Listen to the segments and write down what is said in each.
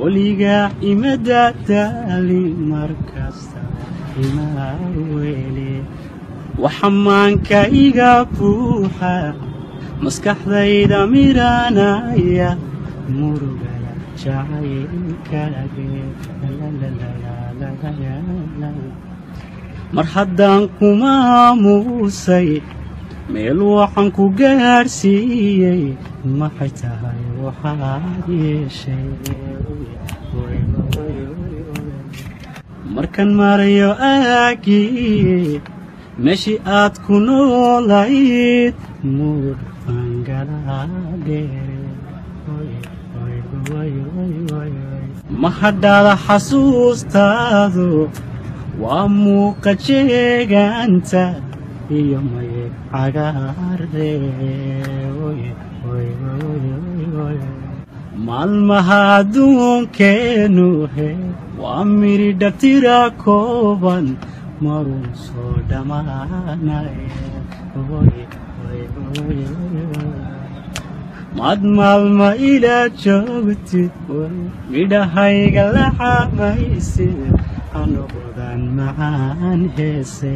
Weligaa imadadaali markasta ima wele. Waxamaanka iga buuxa, maskaxdayda miranaya, murugada jacaylkaage. Mar haddaan kumaamuusay, meel waxaan ku gaadhsiiyey, maxay tahay waxaad yeeshay? Markan marayo aagii meeshii aad ku noolayd, mudug baan galaa dheere. Ma hadhaada xasuustaadu waa muuqa jeegaanta iyo maye cagaare. Maalmaha adduunkeenu he waa miridha tira kooban, maruu soo dhammaanay. Maad maalma ilaa joogtid, midhahayga la xamaysid, ha noqdaan macaan heese.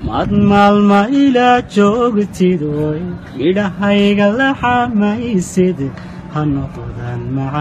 Maad maalma ilaa joogtid, midhahayga la xamaysid, ha noqdaan macaan.